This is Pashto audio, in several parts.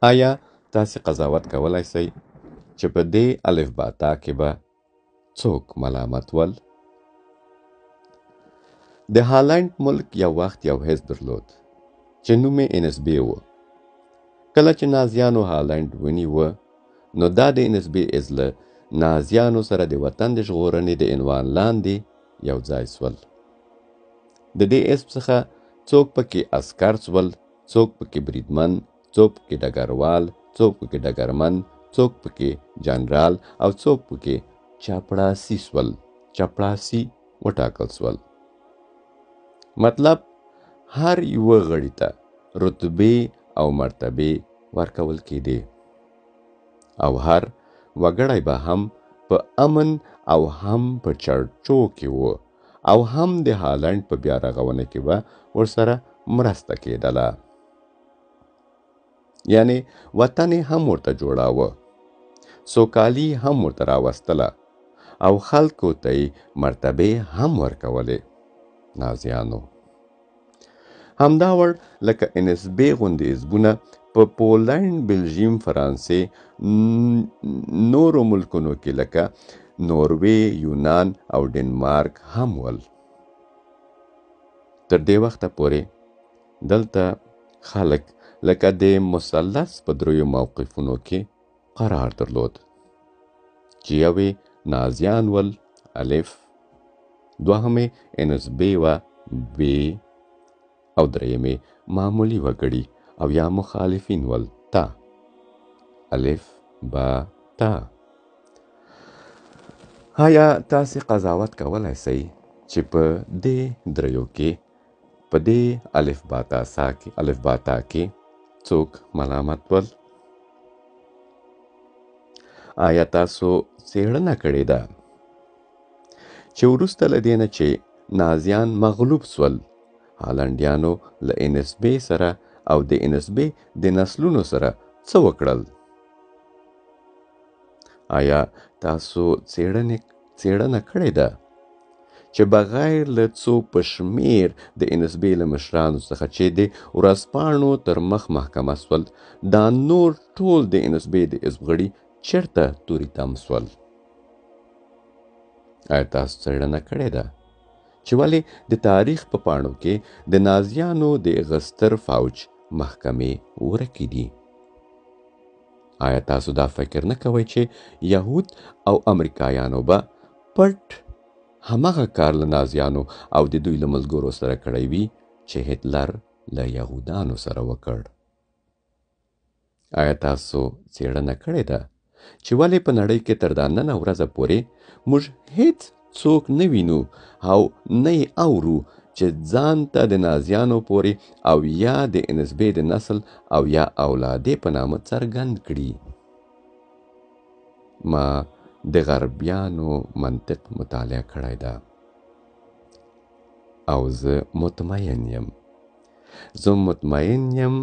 آیا تاسې قضاوت کولای سئ چې په دې الف با تا کې به څوک ملامت ول؟ د هالنډ ملک یو وخت یو حزب درلود چې نوم یې NSB و. کله چې نازیانو هالنډ ونیوه نو دا د NSB حزب له نازیانو سره د وطن د ژغورنې د عنوان لاندې یو ځای سول. د دې حزب څخه څوک پکې عسکر سول، څوک پکې بریدمن، څوک پکې ډګروال، څوک پکې ډګرمن، څوک پکې جنرال او څوک پکې چپړاسي سول، چپړاسي وټاکل سول. مطلب هر یوه غړي ته رتبې او مرتبې ورکول کېدې او هر وګړی به هم په امن او هم په چړچو کې و او هم د هالنډ په بیا رغونه کې به ورسره مرسته کېدله. یعنې وطن یې هم ورته جوړاوه، سوکالي هم ورته راوستله او خلکو ته یې مرتبې هم ورکولې. نازیانو همدا وړ لکه NSB غوندې حزبونه په پولنډ، بلژیم، فرانسې، نورو ملکونو کې لکه نوروې، یونان او ډنمارک هم ول. تر دې وخته پورې دلته خلک لکه د مثلث په دریو موقفونو کې قرار درلود چې یو یې نازیان ول، الف، دوهم یې NSB وه، ب، او دریم یې معمولي وګړي او یا مخالفین ول، تا. الف، ب، تا. آیا تاسې قضاوت کولای سئ چې په دې دریو کې په دې الف با تا سا کې الف با تا کې څوک ملامت ول؟ آیا تاسو څېړنه کړې ده چې وروسته له دې نه چې نازیان مغلوب سول، هالنډیانو له NSB سره او د NSB د نسلونو سره څه وکړل؟ آیا تاسو څېړنه کړې ده چې بغیر له څو په شمېر د NSB له مشرانو څخه چې د ورځپاڼو تر مخ محکمه سول، دا نور ټول د NSB د حزب غړي چېرته توري تم سول؟ آیا تاسو څېړنه کړې ده چې ولې د تاریخ په پاڼو کې د نازیانو د غستر فوج محکمې ورکې دي؟ آیا تاسو دا فکر نه کوئ چې یهود او امریکایانو به پټ همغه کار له نازیانو او د دوی له ملګرو سره کړی وي چې هتلر له یهودانو سره وکړ؟ آیا تاسو څېړنه کړې ده چې ولې په نړۍ کې تر دا ننه ورځه پورې موږ هیڅ څوک نه وینو او نه یې اورو چې ځان ته د نازیانو پورې او یا د NSB د نسل او یا اولادې په نامه څرګند کړي؟ ما د غربیانو منطق مطالعه کړی ده او زه مطمئن یم، زه مطمئن یم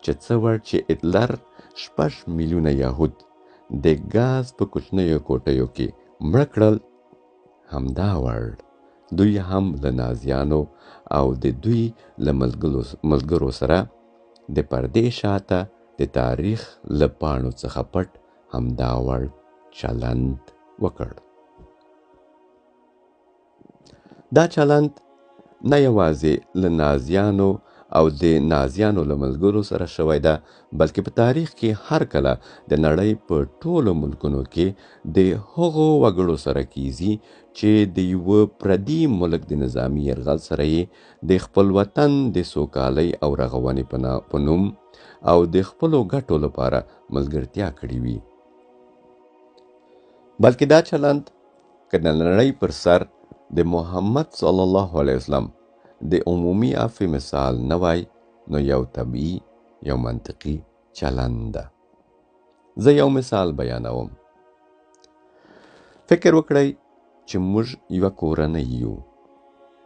چې څه وړ چې هتلر 6 میلیونه یهود د ګاز په کوچنیو کوټیو کې مړه کړل، همدا وړ دوی هم له نازیانو او د دوی له ملګرو سره د پردې شاته د تاریخ له پاڼو څخه پټ همدا وړ چلند وکړ. دا چلند نه یوازې له نازیانو او د نازیانو له ملګرو سره شوی ده، بلکې په تاریخ کې هر کله د نړۍ په ټولو ملکونو کې د هغو وګړو سره کیږي چې د یوه پردي ملک د نظامي یرغل سره یې د خپل وطن د سوکالۍ او رغونې په نوم او د خپلو ګټو لپاره ملګرتیا کړې وي. بلکې دا چلند که د نړۍ پر سر د محمد صلی الله علیه وسلم د عمومي عفوې مثال نه وای، نو یو طبیعي، یو منطقي چلند ده. زه یو مثال بیانوم. فکر وکړئ چې موږ یوه کورنۍ یو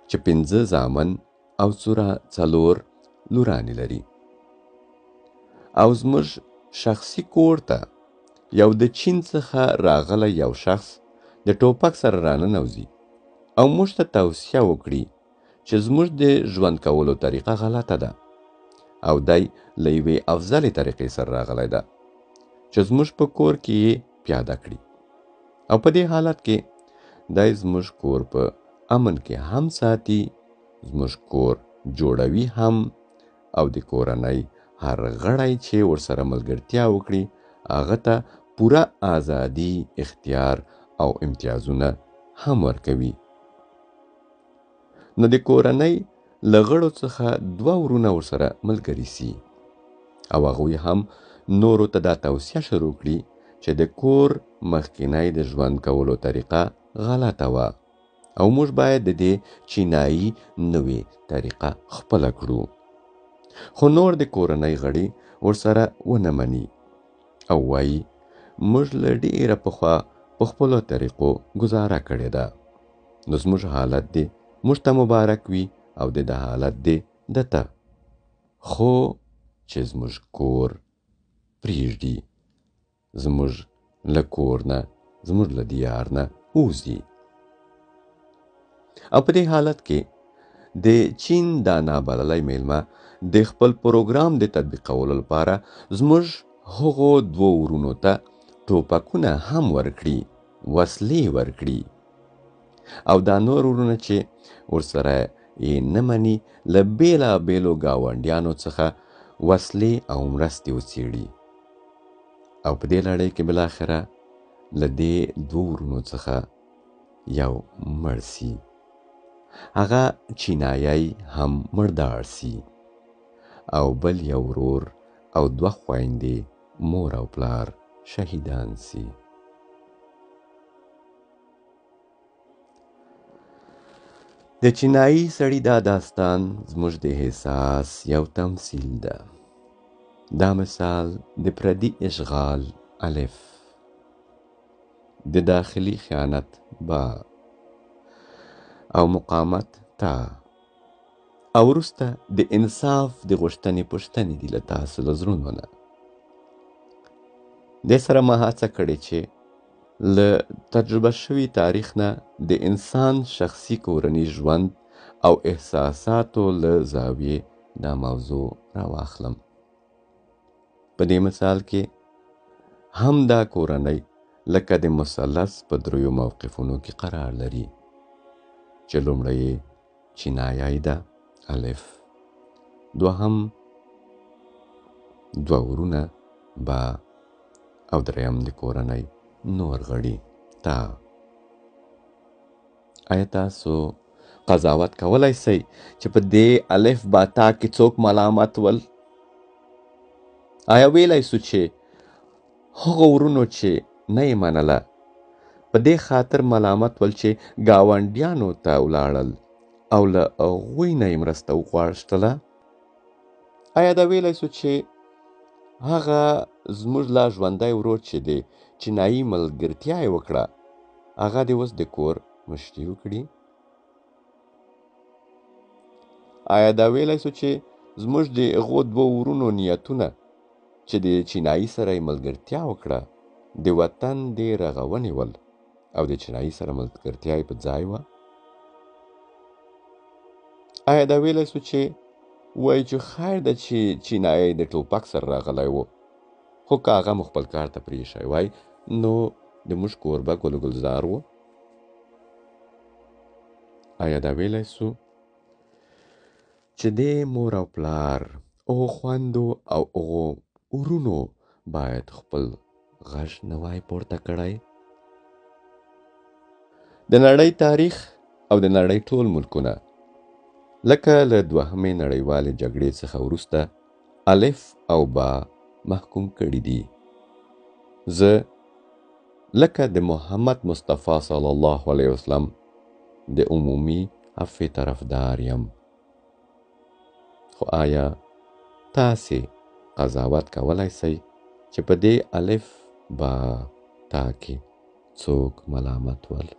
چې 5 زامن او 4 لورانې لري او زموږ شخصي کور ته یو د چین څخه راغلی یو شخص د ټوپک سره راننوځي او موږ ته توصیه وکړي چې زموږ د ژوند کولو طریقه غلطه ده، او دی له یوې افضلې طریقې سره راغلی ده چې زموږ په کور کې یې پیاده کړي. او په دې حالت کې دی زموږ کور په امن کې هم ساتي، زموږ کور جوړوي هم، او د کورنۍ هر غړی چې ورسره ملګرتیا وکړي هغه ته پوره ازادي، اختیار او امتیازونه هم ورکوي. نو د کورنۍ له غړو څخه دوه ورونه ورسره ملګري سي او هغوی هم نورو ته دا توصیه شروع کړي چې د کور مخکینی د ژوند کولو طریقه غلطه وه او موږ باید د دې چینایي نوې طریقه خپله کړو. خو نور د کورنۍ غړي ورسره ونه مني او وایي موږ له ډېره پخوا په خپلو طریقو ګزاره کړې ده، نو زموږ حالت دې موږ ته مبارک وي او د ده حالت دې ده ته، خو چې زموږ کور پرېږدي، زموږ له کور نه، زموږ له دیار نه ووځي. او په دې حالت کې د چین دا نابللی میلمه د خپل پروګرام د تطبیقولو لپاره زموږ هغو دوو ورونو ته ټوپکونه هم ورکړي، وسلې ورکړي، او دا نور ورونه چې ورسره یې نه مني له بېلابېلو ګاونډیانو څخه وسلې او مرستې وڅېړي. او په دې لړۍ کې بالاخره له دې دوو ورونو څخه یو مړ سي، هغه چینایی هم مردار سي، او بل یو ورور او دوه خویندې مور او پلار شهیدان سي. د چینایي سړي دا داستان زموږ د احساس یو تمثیل ده. دا مثال د پردي اشغال الف، د داخلي خیانت با، او مقامت تا، او وروسته د انصاف د غوښتنې پوښتنې دي له تاسو له زړونو نه. دې سره ما هڅه کړې چې له تجربه شوي تاریخ نه د انسان شخصي کورني ژوند او احساساتو له زاویې دا موضوع راواخلم. په دې مثال کې هم دا کورنۍ لکه د مثلث په دریو موقفونو کې قرار لري چې لومړی یې چینایي ده الف، دوهم دوه ورونه با، او دریم د کورنۍ نور غړي تا. آیا تاسو قضاوت کولای سئ چې په دې الف با تا کې څوک ملامت ول؟ آیا ویلای سو چې هغو ورونو چې نه یې منله په دې خاطر ملامت ول چې ګاونډیانو ته ولاړل او له هغوی نه یې مرسته وغوښتله؟ آیا دا ویلای سو چې هغه زموږ لا ژوندی ورور چې د چینایي ملګرتیا یې وکړه هغه دې اوس د کور مشري وکړي؟ آیا دا ویلای سو چې زموږ د هغو دوو ورونو نیتونه چې د چینایي سره یې ملګرتیا وکړه د وطن د رغونې ول او د چینایي سره ملګرتیا یې په ځای وه؟ آیا دا ویلای سو چې وایي چې خیر ده چې چینایي د ټوپک سره راغلی و، خو که هغه مو خپل کار ته پرېښی وای نو د موږ کور به ګل ګلزار و؟ آیا دا ویلای سو چې دې مور او پلار، هغو خویندو او هغو ورونو باید خپل غږ نه وای پورته کړی؟ د نړۍ تاریخ او د نړۍ ټول ملکونه لکه له دوهمې نړیوالې جګړې څخه وروسته الف او با محکوم کړي دي. زه لکه د محمد مصطفی صلی الله علیه وسلم د عمومي عفوې طرفدار یم، خو آیا تاسې قضاوت کولای سئ چې په دې الف با تا کې څوک ملامت ول؟